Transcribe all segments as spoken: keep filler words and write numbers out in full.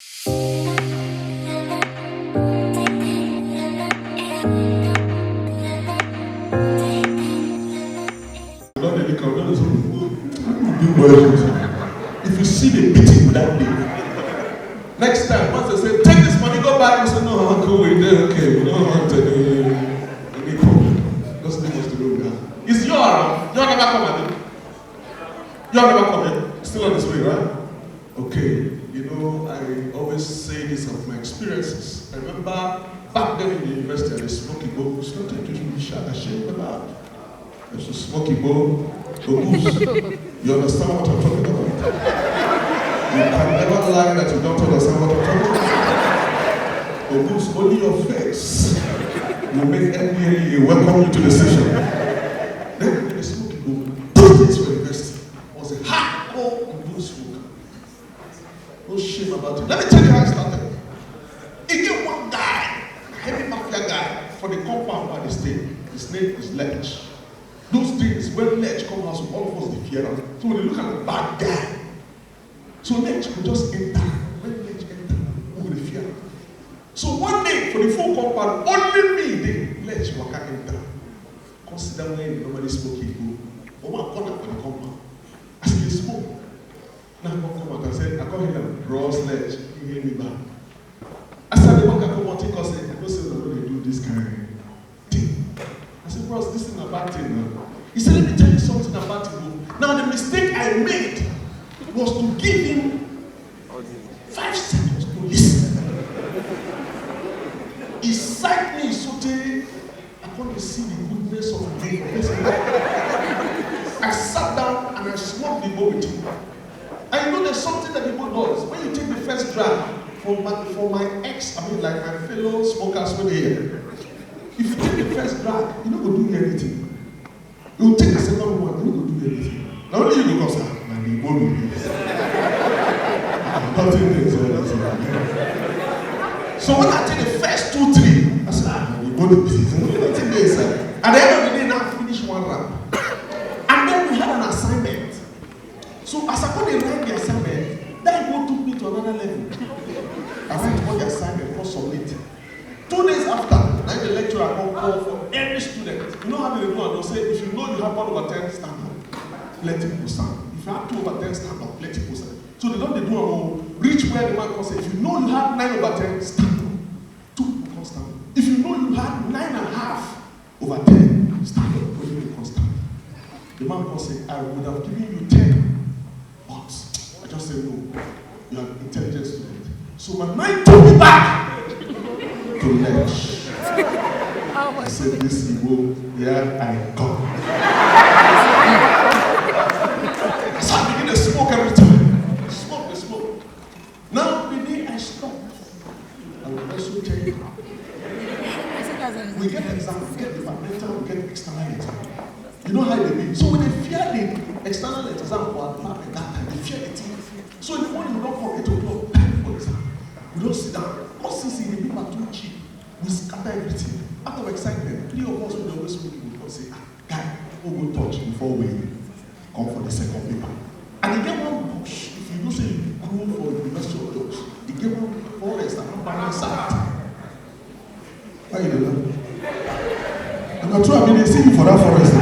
Don't dey lick am, don't dey say, "Ooh, big boy." If you see the beating that day, next time, once they say, "Take this money, go buy," you say, "No, uncle, we dey okay. We don't want any, any problem. Just leave us to where we are." Is your around? Your never come, abi? Your never come here. Still on his way, right? Okay. You know, I always say this of my experiences. I remember back then in the university, I was smoking, but it's not a situation we should ashamed about. If you smoke igbo, Ogus, you understand what I'm talking about? You can never lie that you don't understand what I'm talking about. Ogus, only your face will make N D L E A welcome you to the station. Then we dey smoke igbo. Those days for university was a hardcore igbo smoke. No shame about it. Let me tell you how it started. E get one guy, heavy mafia guy, for the compound where I dey stay. His name is Lech. Those days when Lech come house, all of us dey fear am. So we dey look at the bad guy. So Lech go just enter. When Lech enter, we go dey fear am. So one day for the full compound, only me dey. Lech waka enter. Come sit down where he normally smoke igbo. For one corner for the compound. As he dey smoke, now I come come out and say, I come hear am, "Bros Lech, you hear me back." As I dey waka come out, he come say, "I know say una no dey do this kind thing." I say, "Bros, this thing na bad thing now." He say, "Let me tell you something about it o." Now the mistake I made was to give him five seconds to listen. He sight me sotey I come dey see the goodness of the Lord. I sat down and I smoked the bowl with him. And you know there's something that the bowl does. When you take the first drag, for my, for my ex, I mean, like, my fellow smokers wey dey here, if you take the first drag, you no go do anything. You take the second one, you no go do anything. Na only you go come say, "Ah, na the igbo be this." Ah, nothing dey inside this one. So when I take the first two, three, I say, "Ah, na the igbo be this. Nothing dey inside." At the end of the day, now I finish one wrap. And then we had an assignment. So as I come dey write the assignment, that igbo took me to another level. I write all the assignment, come submit. Two days after, na the lecturer come call for every student. You know how they do am? They'll say, "If you know you have one over ten, stand up." Plenty people stand. "If you have two over ten, stand up." Plenty people stand. So they don dey do am o. Reach where the man come say, "If you know you have nine over ten, stand up." Two people come stand up. "If you know you have nine and a half over ten, stand up." When they come stand up, the man come say, "I would have given you ten." But I just say, "No, you are intelligent student." So my mind took me back to Lech. I said, "This igbo, here I come." So I begin to smoke every time. Smoke, the smoke. Now, the day I stop, I will also tell you. We get exam, we get departmental, we get external exam. You know how they be. So when they fear the external exam for our department that time, they fear the thing. So in the morning, we don't come eight o'clock, time for exam. We don't sit down. All since the paper too cheap, we scatter everything. Out of excitement, three of us will always smoke, we go say, "Ah, guy, we go touch before we come for the second paper." And e get one bush, if you know say you grow for University of Jos, e get one forest around by my side. Why you dey laugh? And na true, I bin dey see you for that forest.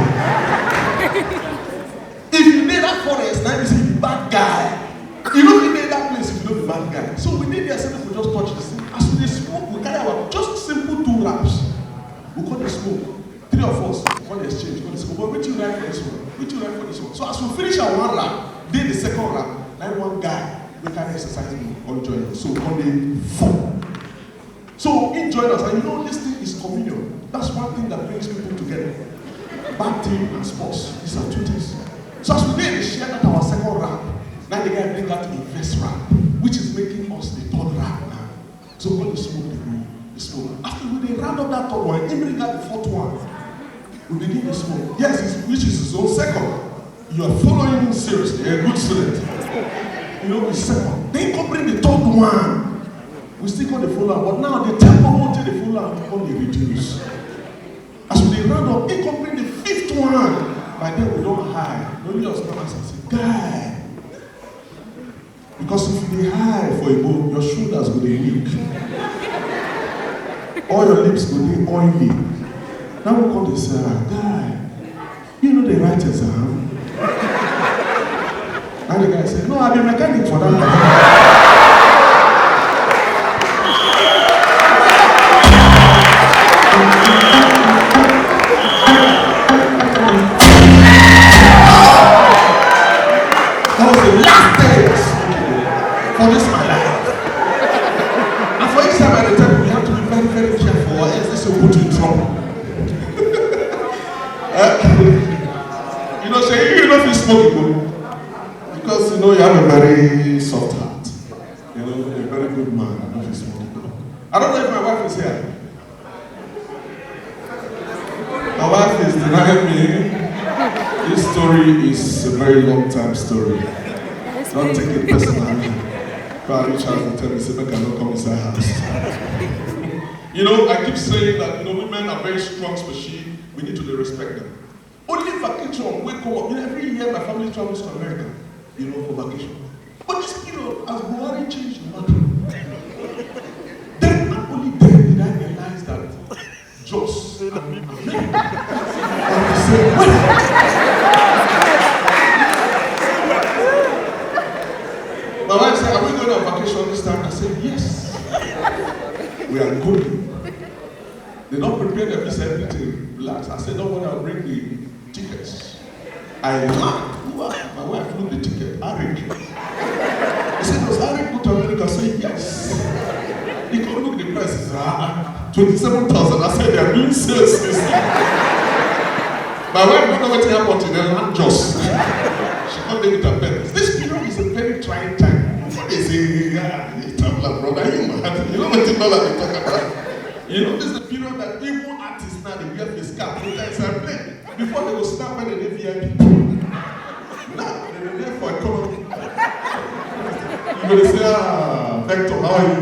If you dey that forest, na you be say you be bad guy. You no fit dey that place if you no be bad guy. So we dey there, say make we just touch this thing. As we dey smoke, we carry our just simple two wraps. We come dey smoke. Three of us come dey exchange, come dey say, "But wetin you write for this one? Wetin you write for this one?" So as we finish our one wrap, dey the second wrap, na one guy wey carry exercise book come join us. So we come dey four. So he join us, and you know this thing is communion. That's one thing that brings people together. Bad thing and sports, these are two things. So as we dey dey share that our second wrap, na the guy bring out him first wrap, which is making us the third wrap now. So all the smoke dey go, the smoke. After we dey round up that third one, he bring out the fourth one. We begin the smoke. Yes, it's, which is his own second. You are following him seriously. You're a good student. You know, the second. Then come bring the third one. We still come dey follow am, but now the tempo wey we take dey follow am come dey reduce. As we dey round up, he come bring the fifth one. By then we don high. Only us come answer say, "Guy, we Because if you dey high for Igbo, your shoulders go dey weak. All your lips go dey oily. Now we come dey say, "Ah, guy, you no dey write exam?" Now the guy say, "No, I be mechanic for that." That was the last day for this my life. And for each time I dey tell you, you have to be very, very careful, or else this will put you in trouble. Eh? You know, say you no fit smoke Igbo because you know you have a very soft heart. You know, a very good man, you no fit smoke Igbo. I don't know if my wife is here. My wife is denying me. This story is a very long time story. Don't take it personally. But I reach out and tell me, say, "Make I no come inside house." You know, I keep saying that, you know, women are very strong species. We need to dey respect them. Only vacation wey come up, you know, every year my family travels to America, you know, for vacation. But this period, as Buhari changed the matter, then and only then did I realize that Jos and America are the same way. My wife said, "Are we going on vacation this time?" I said, "Yes, we are going." They don prepare the visa, everything. Relax. I said, "Don't worry, I'll bring the tickets." I land. Who are my wife look the ticket? Eric. He said, "Does Eric go to America?" I said, "Yes." He come look the price. He said, "Ah, twenty-seven thousand." I said, "They are doing sales this year." My wife don't know what happened to the land Jos. She can't live with her parents. This period is a very trying time. Before they say, "Yeah, you traveler, brother, you mad." You know what the dollar they talk about? You know, this is the period that even artists now, they wear face cap. Sometimes I play. Before they go start when they V I P. Now, they dey there for economy. You go dey say, "Ah, Vector, how are you?"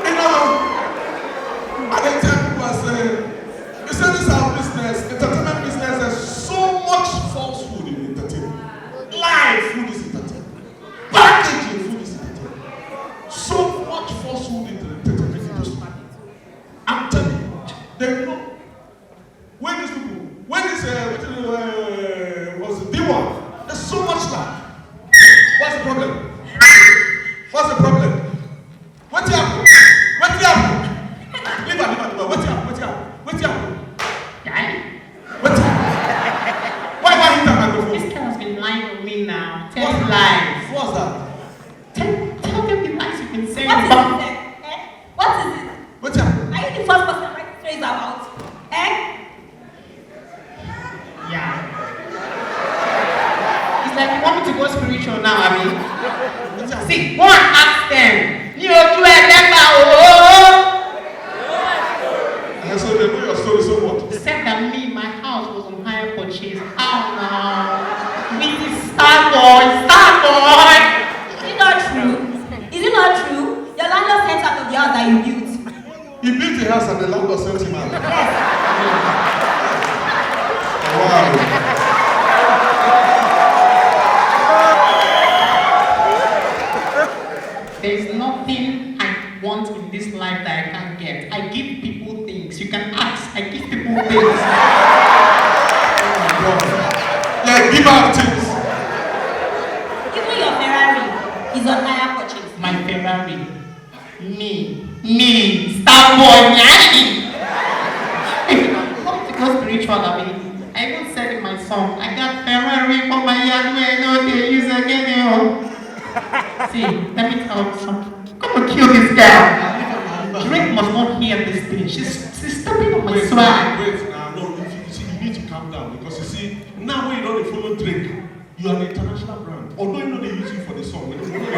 You know, I dey tell people, I say, you say this our business, entertainment business, there's so much falsehood in entertainment. Live food is entertainment. Packaging food is entertainment. So much falsehood in the entertainment industry. I'm telling you, they know. When these people, when this, uh, wetin, uh, was the D one, there's so much lie. What's the problem? What's the problem? Wetin happen? Wetin happen? Leave am, leave am, leave am. Wetin happen? Wetin happen? Wetin happen? Guy? Wetin happen? Why, why hit that microphone? This girl has been lying on me now. Telling lies. What's that? Tell, tell them the lies you've been saying. What is it? Eh? What is it? Wetin happen? Are you the first person I write stories about? Eh? Yeah. It's like you want me to go spiritual now, abi? See, go and ask them. Mi ò ju ẹgbẹ́ pa o. And so they know your story so what? Except that me, my house was on hire purchase. How now? With the star boy, star boy. Is it not true? Is it not true? Your landlord sent out of the house that you built. He built a house and the landlord sent him out. Wow. There's nothing I want in this life that I can't get. I give people things. You can ask. I give people things. Oh my God. Yeah, give out things. Even your Ferrari is on hire purchase. My Ferrari. Me, me, star boy, nyani. If you come to go spiritual, I mean, I even said in my song, I got Ferrari for my yard where no dey use again, oh. See, let me tell you something. Come and kill this girl. Drake must not hear this thing. She's, she's stepping on my swag. Wait, wait, now, no, you, you see, you need to calm down because you see, now when you don't follow Drake, you are an international brand. Although you know they use you for the song, but you know they use you.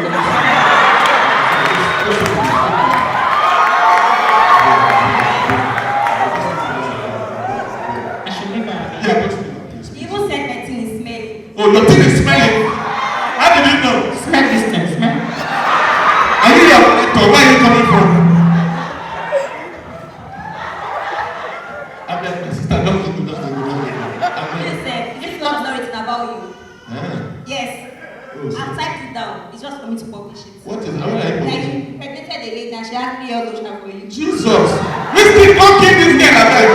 I should leave her. Yeah, just leave her, please. You even said my thing is smelling. Oh, your thing is smelling. How did you know? Smell this thing, smell. What is, how will I put it? Pregnanted a lady and she had three years old child for you. Jesus! This thing, don't kill this girl, abeg.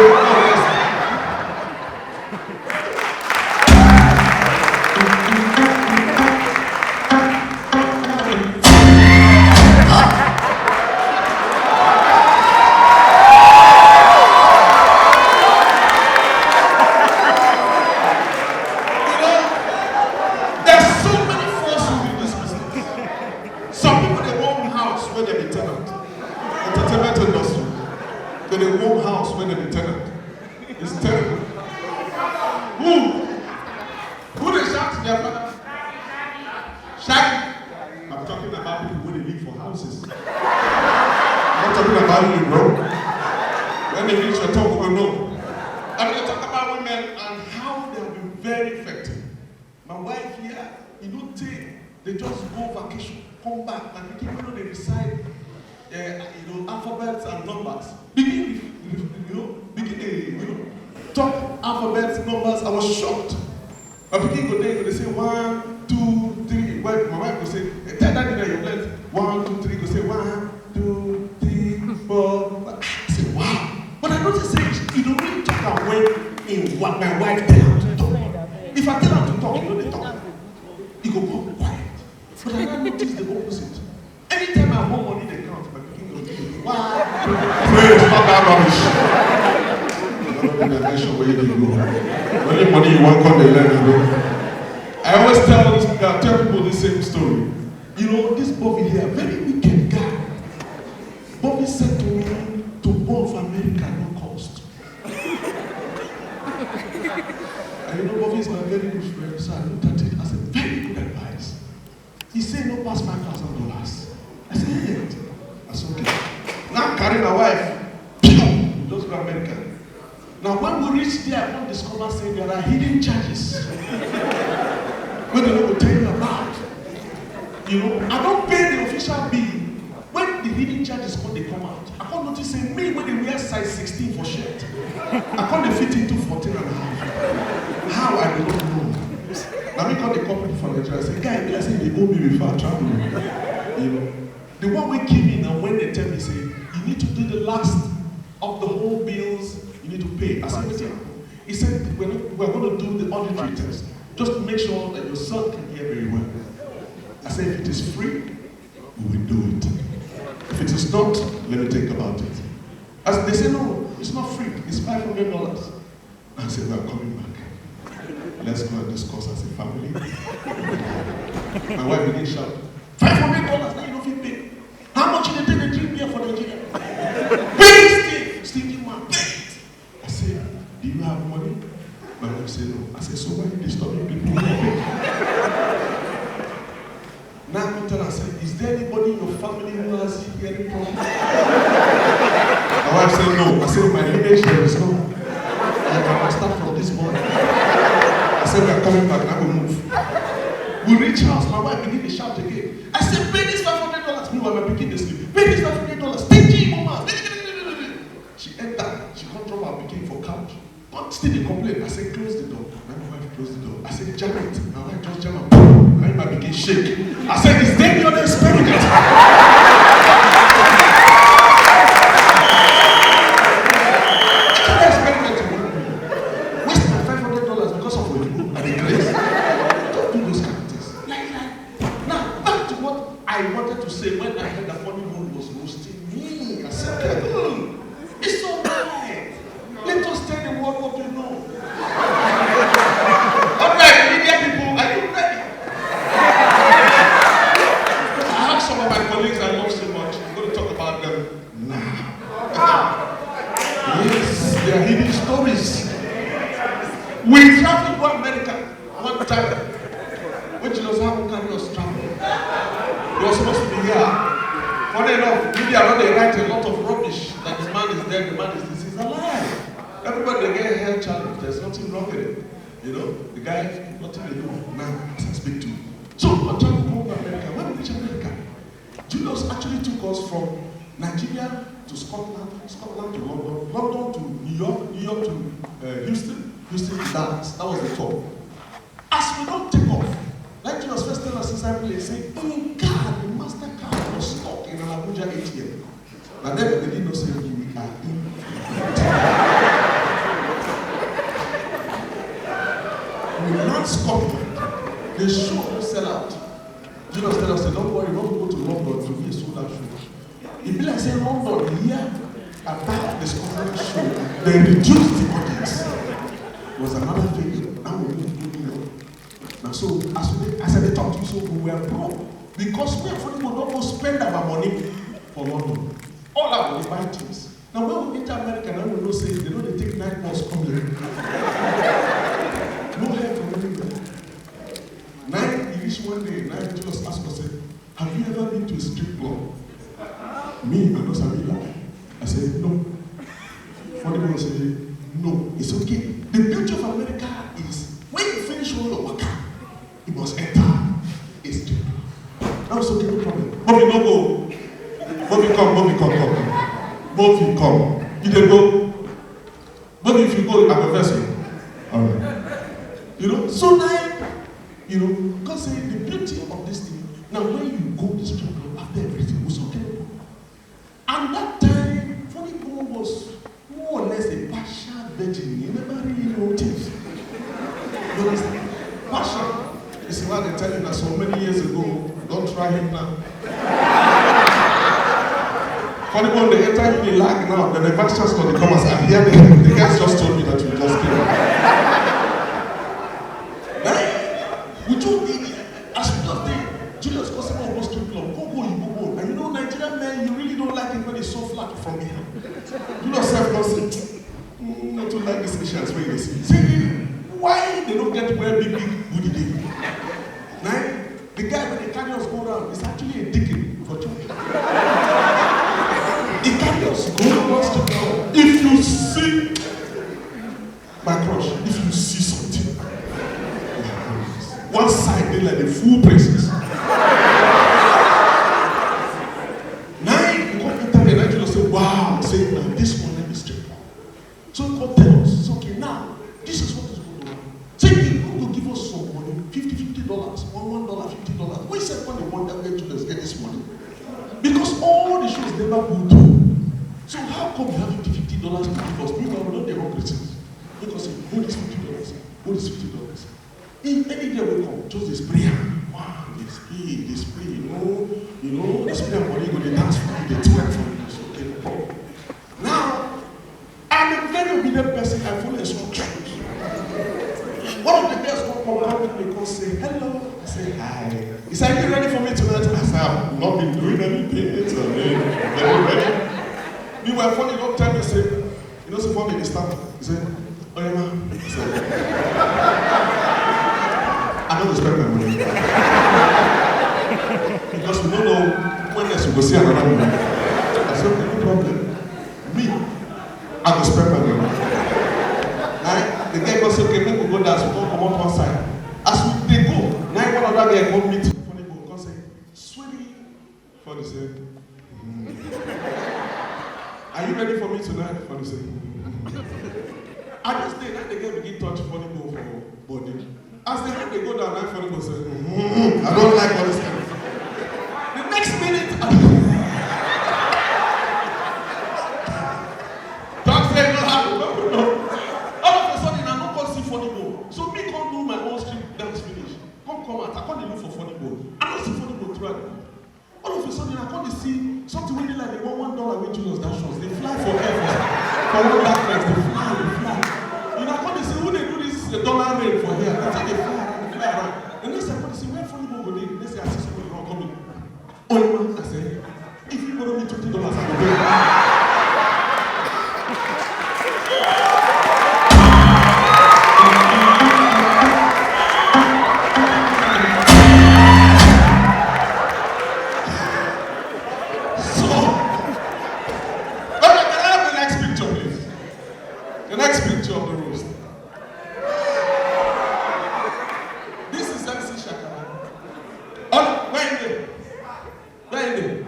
You know, there's so many falsehoods in this business. Some people, they own house where they be tenant. Entertainment industry. They dey own house where they be tenant. It's terrible. Who? Who dey shout their father? Shaggy. I'm talking about people wey dey live for houses. I'm not talking about you, bro. When they reach your talk, we go know. I'm going to talk about women and how they have been very effective. My wife here, you know, take, they just go vacation, come back, and the people know they recite, uh, you know, alphabets and numbers. Begin, you know, begin, uh, you know, talk alphabets, numbers. I was shocked. My pikin go there, go dey say one, two, three. Wife, my wife go say, eh, tell daddy that you bless. One, two, three. Go say one, two, three, four. Five. I say wow. But I notice say he don't really talk am when in what my wife tell am to talk. If I tell am to talk, he no dey talk. He go go quiet. But I now notice the opposite. Anytime I hold money in the account, my pikin go give me. Why? Pray, stop that rubbish. Don't be the nation where you dey go. Only money you want come dey learn, bro. I always tell this, I tell people the same story. You know, this Bobby here, very wicked guy. Bobby said to me, to born for America no cost. And you know, Bobby is my very good friend, so I looked at it as a very good advice. He said no pass five thousand dollars. I said, hey, that's okay. Now carry my wife, we just go America. Now when we reach there, I come discover say there are hidden charges wey dem no go tell you about. You know, I don pay the official bill. When the hidden charges come dey come out, I come notice say me wey dey wear size sixteen for shirt, I come dey fit into fourteen and a half. How I do not know. Na me come dey call people for Nigeria say, guy, be like say you dey owe me before I travel. You know, the one wey kill me na when they tell me say you need to do the last of the whole bills you need to pay. I say, wetin happen? He said, we're, not, we're going to do the auditory test. Just make sure that your son can hear very well. I said, if it is free, we will do it. If it is not, let me think about it. As they say, no, it's not free. It's five hundred dollars. I said, we are coming back. Let's go and discuss as a family. My wife begin shout, five hundred dollars, now you no fit pay. How much you dey take dey drink beer for Nigeria? Pay this thing. Stinking man, pay it. I said, do you have money? My wife said, no. I said, so why you disturbing people who are paying? Now I come tell her, say, is there anybody in your family who has hearing problem? My wife said, no. I said, my lineage there is no. I cannot start from this morning. I said, we are coming back, now we move. We reach house, my wife begin to shout again. I said, pay this five hundred dollars. Meanwhile, my pikin dey sleep. Pay this five hundred dollars. Take it, mama. She enter, she come drop her pikin for couch. Come still dey complain. I say, close the door. Na my wife close the door. I say, jam it. My wife just jam am. Na him I begin shake. I say, is there any other experiment? Which other experiment you want do? Waste my five hundred dollars because of oyibo? I dey craze? Don't do those kind of things. Like, like. Now, back to what I wanted to say when I heard that Funny Bone was roasting me. I said, hmm, it's all right. Let us tell the world what we know. All right, media people, are you ready? I have some of my colleagues I love so much. I'm going to talk about them now. Yes, they are hidden stories. We traveled to America one time. When Jesus had to carry us travel, he was supposed to be here. Funny enough, media don dey write a lot of rubbish that the man is dead, the man is this, he's alive. Everybody dey get health challenge. There's nothing wrong with it. You know, the guy, nothing dey do now as I speak to you. So, I travel go America. When we reach America, Julius actually took us from Nigeria to Scotland, Scotland to London, London to New York, New York to uh, Houston, Houston to Dallas. That was the tour. As we don take off, like Julius first tell us inside plane, say, in God, the master Stuck in an Abuja A T M. Na dem dem dey know say we are in. We land Scotland. The show no sell out. Jesus tell us say, "Don't worry, no go to London to be a sold out show." E be like say London here, after the Scotland show, they reduce the audience. It was another thing. Now we need to do now. Now, so as we, as I dey talk to you, so we were broke because we are Funny Bone don go spend our money for London. All our money buy things. Now, when we enter America, now we know say they no dey take night bus come here. No help from anywhere. Now e reach one day, now e just ask us say, "Have you ever been to a strip club?" Me, I no sabi lie. I said, "No." Funny Bone say, "No, it's okay. The beauty of America is when you finish all your waka, you must enter a strip club." Now it's okay, no problem. Mommy, no go. Mommy, come, mommy, come, come. Mommy, come. You dey go. Mommy, if you go, I go vex you. All right. You know, so now, you know, God say the beauty of this thing, now when you go this strip club, after everything, it's okay, no problem. And that time, Funny Bone was more or less a partial virgin. He never really know things. You understand? Partial. You see why they tell you that so many years ago, don't try him now. Funny Bone, they enter you the lag now, then the vice chancellor they come and say, "I hear the, the guys just told me that you just came." Eh? We told the, as we just did, Julius Kosimo go strip club, go go, you go go. And you know, Nigerian men, you really don't like it when it's so flat from behind. You know, self gossip. Mm, not to like these Asians when they see. Say, why they don't get where big, big booty dey? Now, the guy wey dey carry us go round is actually a deacon for church. He carry us go round strip club. If you see my crush, if you see something, one side dey like the full princess. Now you go enter the night, you say, "Wow," say, "Now this one, let me strip." So God tell us, say, "Okay, now, this is what is going on." Say, "You go give us some money, fifty, fifty dollars, one, one dollar, fifty dollars." We said, "When they want that way to get this money." Because all the shows never go through. So how come you have fifty, fifty dollars to give us? Meanwhile, we don't dey hungry since. Because say, "Hold this fifty dollars, hold this fifty dollars." If any girl will come, just dey spray am. Wow, dey spray, dey spray, you know, you know, dey spray am, body go dey dance for you, dey twerk for you, so okay, no problem. Now, I'm a very obedient person, I follow instructions. One of the girls come come, come meet me, come say, "Hello." I say, "Hi." He said, "You ready for me tonight?" I said, "I've not been doing anything, so I'm very ready." Meanwhile, Funny Bone tell me, say, you know, so Funny Bone dey stand. He said, "Oh, yeah, man." I said, "I don't respect my money." Because we don't know when next we go see another money. I said, "Okay, no problem. Me, I go spend my money." Now, the guy go say, "Okay, make we go dance, we come comot one side." As we dey go, now one other guy come meet Funny Bone, come say, "Sweetie," Funny say, "Hmm." "Are you ready for me tonight?" Funny say, "Hmm." At this day, now the guy begin touch Funny Bone for body. As the hand dey go down, now Funny Bone say, "Hmm, I don't like all this kind of thing." The next minute, I talk say, "No happen, no, no, no." All of a sudden, I no come see Funny Bone. So me come do my own street dance finish. Come come out, I come dey look for Funny Bone. I no see Funny Bone throughout. All of a sudden, I come dey see something wey dey like the one, one dollar wey Julius dash us. Dey fly for air for, for one darkness. Dey fly, dey fly. You know, I come dey see who dey do this, uh, dollar rain for here. They take dey fly around, dey fly around. The next thing I come dey see where Funny Bone go dey. Next thing I see somebody run come in. Only one, I say, "If you borrow me twenty dollars, I go pay." So, okay, can I have the next picture, please? The next picture of the roast. This is M C Shakara. All, where is it? Where is it?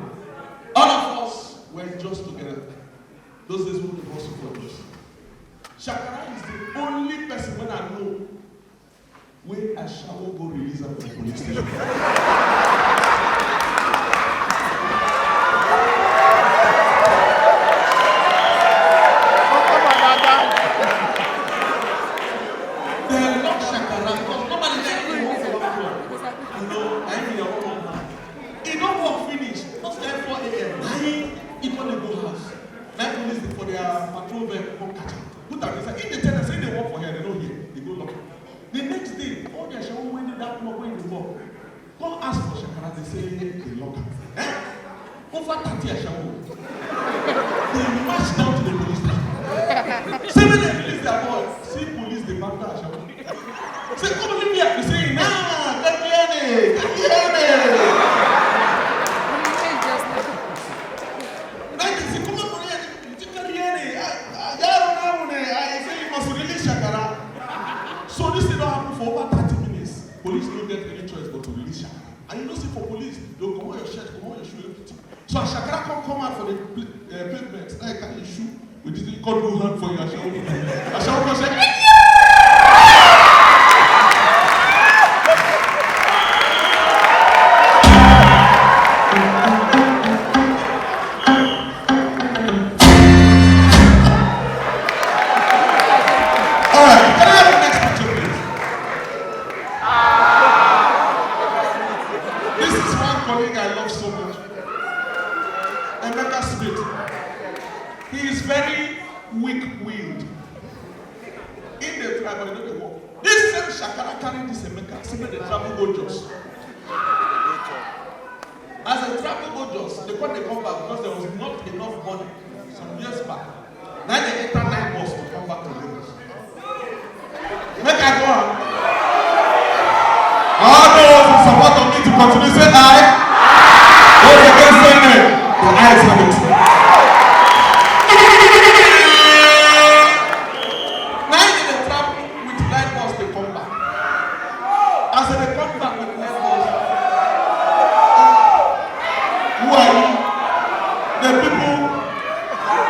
All of us were just together. Those days we were also for us. Shakara is the only person wey I know wey ashawo go release am for police station. go house. Na police for their patrol vehicle come catch am. Put am inside. If they tell them say they work for here, they no hear. They go lock am. The next day, all the ashawo wey dey that club wey dey work come ask for shakara, they say they lock am. Eh? Over thirty ashawo. They march down to the police station. Say make dem release their boy. See police dey batter ashawo. Say, come leave me. They say, nah, carry any, carry any. Then they say, come on, carry any. You take carry any. I, I, I don't know, I say you must release shakara. So this thing don happen for over thirty minutes. Police no get any choice but to release shakara. And you know, see for police, they'll comot your shirt, comot your shoe, everything. So as shakara come come out for the pl- uh, pavement, like, carry your shoe, we didn't come do hand for your ashawo. Ashawo come say, all right, can I have the next picture, please? This is one colleague I love so much. Emeka Smith. He is very weak-willed. He dey try, but he no dey work. This same shakara carry this Emeka, say make dem travel go Jos. As dem travel go Jos, they come, they come back because there was not enough money some years back. Now they enter night bus to come back to Lagos. Make I go on. All those who support me to continue, say aye. Those against, say nay. The ayes have it. Now they travel with night bus, they come back. As they come back with night bus, who are you? The people,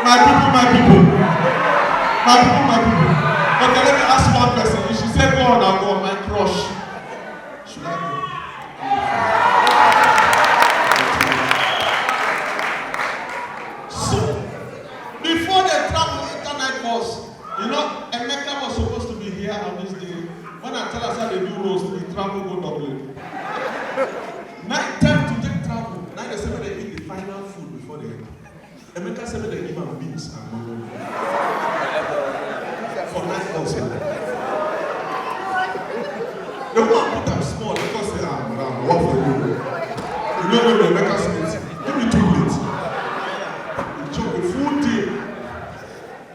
my people, my people. My people, my people. Okay, let me ask one person. If she said go on, I'll go on. My crush. Should I go? So, before they travel enter night bus, you know, Emeka was supposed to be here on this day. When I tell us how they do roast, he travel go Dublin. Night time to take travel. Now they say when they eat the final food before they enter. Emeka say make dem give am beans and momo. For night bus. The woman put am small because say, ah, madam, what for you? You no know the Emeka Smith. Give me two plates. You chop a full day.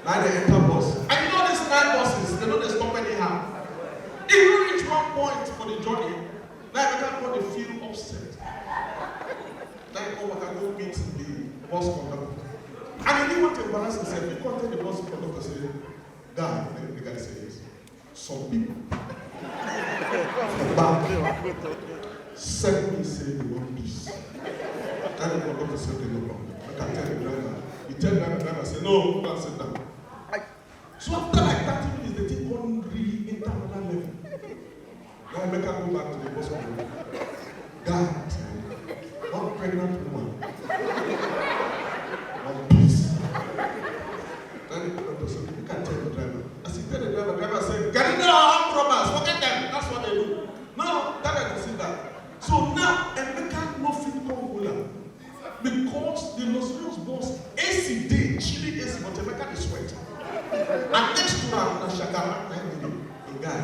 Now they enter bus. And you know these night buses, they no dey stop anyhow. E no reach one point for the journey, now Emeka come dey feel upset. Now he come waka go meet the bus conductor. And he didn't want to embarrass himself. He come tell the bus conductor say, guy, the guy say yes. Some people for back send me say they want peace. Tell the conductor say, okay, no problem. Make I tell the driver. He tell the driver say, no, go and sit down. So after like thirty minutes, the thing come really enter another level. Now Emeka go back to the bus conductor. Guy, one pregnant woman. One piece. Now the conductor say, you can tell the driver. As he tell the driver, driver say, Garina armed robbers, forget them. That's what they do. No, tell them to sit down. So now Emeka no fit come hold am. Because the Los Rios bus, A C dey, chilly A C, but Emeka dey sweat. And next to am na shakara, na him dey, the guy.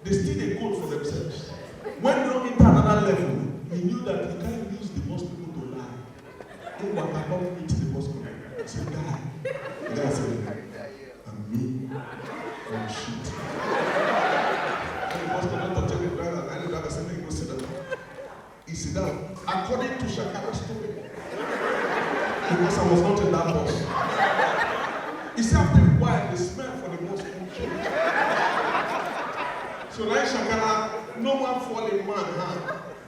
They still dey code for themselves. When they don enter another level, he knew that he can't use the bus people to lie. He waka come meet the bus people. He say, guy, the guy say, and me, I'm shit. And the bus conductor tell the driver, and the driver say, make you go sit down. He sit down. According to Shakara's story, because I was not in that bus. He said after a while, the smell for the bus come change. So now Shakara, no one fall in man hand.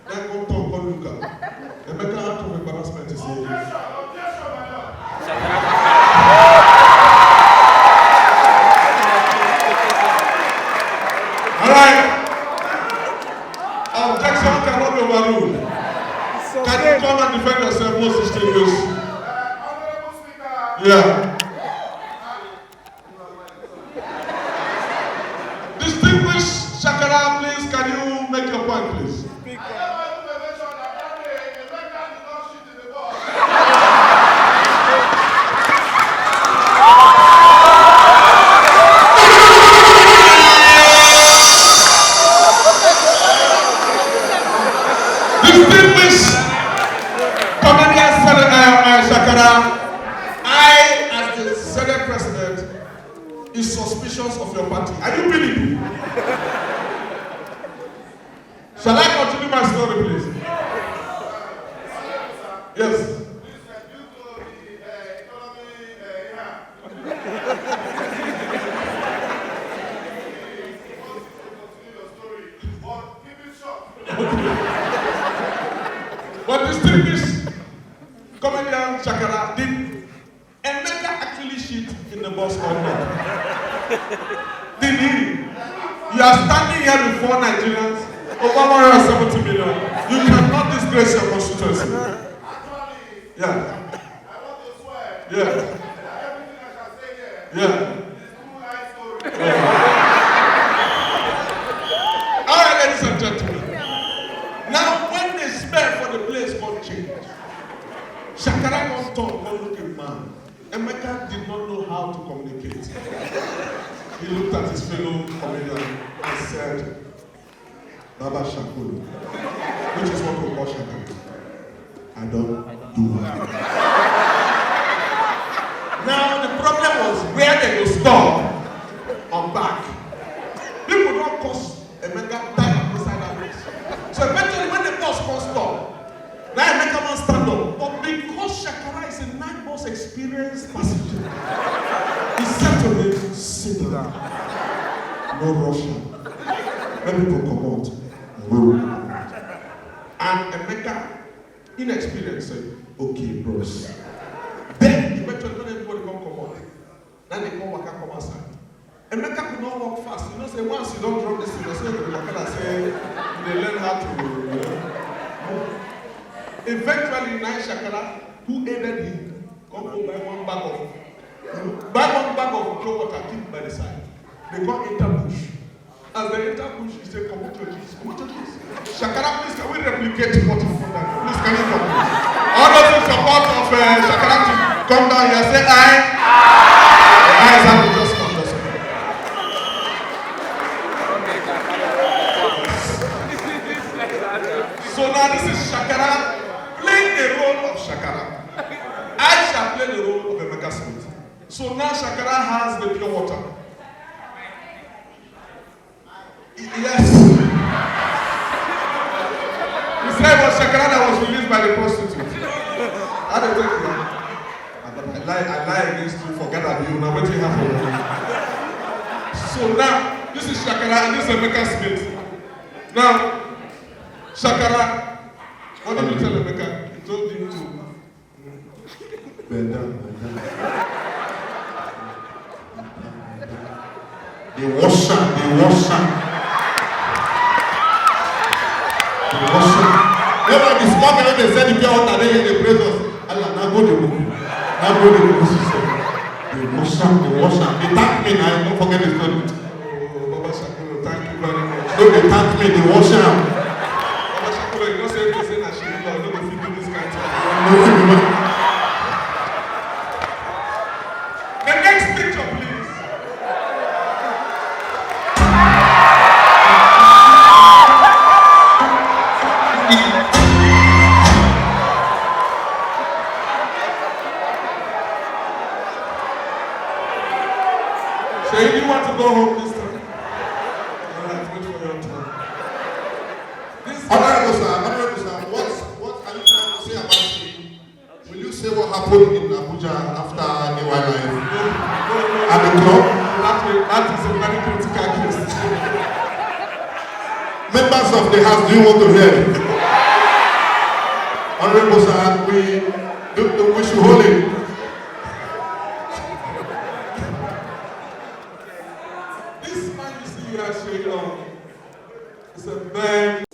Then go talk, go look up. Emeka out of embarrassment is saying, all right. Objection cannot be overruled. Can you come and defend yourself, most distinguished? Yeah. Distinguished Shakara, please, can you make your point, please? Speak up. I have information that that day, Emeka did not shit in the bus. president is suspicious of your party. Are you believing? Shall I continue my story, please? Yes. But distinguished comedian Shakara, did Emeka actually shit in the bus or not? Did he? You are standing here before Nigerians, over one hundred seventy million. You cannot disgrace your constituency. Yeah. Yeah. Yeah. All right, ladies and gentlemen. Now, when the smell for the place come change, Shakara come turn, come look a man. Emeka did not know how to communicate. He looked at his fellow comedian and said, "Baba Shakolo," which is what we call Shakara. "I don't do am." Now, the problem was where they go stop on back. People don cause Emeka die inside that bus. So eventually, when the bus come stop, now Emeka wan stand up. But because Shakara is a nine bus experienced passenger, he said to me, "Sit down. No rush am. Let people comot. We will comot." And Emeka, inexperienced, say, "Okay, bros." Then eventually, when everybody come comot, now they come waka come outside. Emeka could not walk fast. You know, say once you don drop this thing, say you waka like say you dey learn how to, you know, move. Eventually, na Shakara, who aided him, come go buy one bag of, you know, buy one bag of pure water, keep by the side. They come enter bush. As they enter bush, he say, "Comot your jeans, comot your jeans." Shakara, please, can we replicate what you put down? Please, can you come, please? All those in support of, uh, Shakara team, come down here, say, "Aye." Aye, sir, just come, just come. So now this is Shakara playing the role of Shakara. I shall play the role of Emeka Smith. So now Shakara has the pure water. Y-, yes. He said it was Shakara that was released by the prostitute. How they take it? Ah, but I lie, I lie against you for God and you. Now, what will happen? So now, this is Shakara and this is Emeka Smith. Now, Shakara, what did you tell Emeka? You told him to bend down, bend down. They wash am, they wash am. They wash am. Remember the small girl wey dey sell the pure water, dey here dey praise us. Allah, na go dey move. Na go dey move, she say. They wash am, they wash am. They thank me na, don't forget the story. Oh, Baba Shakolo, thank you very much. No, they thank me, they wash am. Baba Shakolo, you know say if they say na Shirila, you no go fit do this kind thing. No, no, no. The next picture, please. So if you want to go home this time, all right, wait for your turn. This Honorable sir, Honorable sir, what, what are you trying to say about me? Will you say what happened in Abuja after A Y Live? At the club? That, that is a very critical case. Members of the House, do you want to hear it? Honorable sir, we, do, do, we should hold it. This man you see here, Seyi, is a very